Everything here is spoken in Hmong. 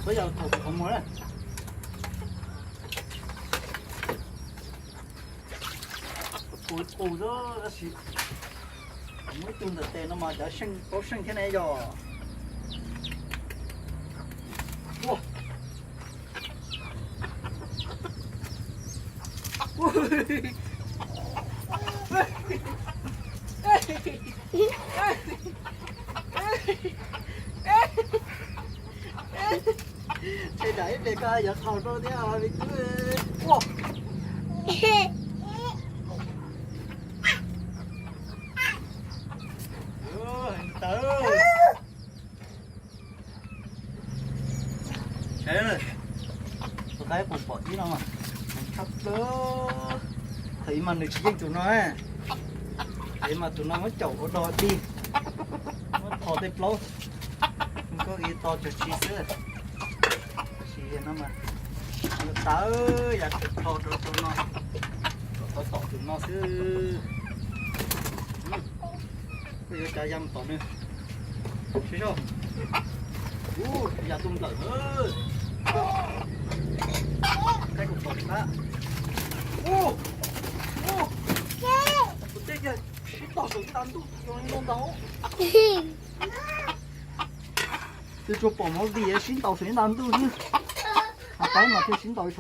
Txhob yog thaum kuv qhov muag na. Qus qus xwb tab sis muab ib tug ntawm tes no mas cov seej paub seej thiab ne yog. Ua. Tseg dam ib pliag koj yuav qhaus rau thiab me tub. Ua. Tawv. Saib, tus qaib qus pom ib no mas tshaj plaws. Thaum ib mas nws tsis yeej tus no, thaum ib mas tus no muab caum ua dog dig, muab tho tej plaub, nkauj ib to cog tsis xwb. Tab sis no mas tawv, yav tawv tho rau tus no, kom tau tom tus no xwb. Kuj yuav cov ya mus tom nws. Sib zog. Ub, ya tus nplawm. Qaib qus tom qab. Ub, ub. Tus tej kiag sib ntaus saum ib nta ntuj zoo li no ntag. Twb tsuas pom movie sib ntaus saum ib nta ntuj xwb. Ho qaib mas thiaj sib ntaus ib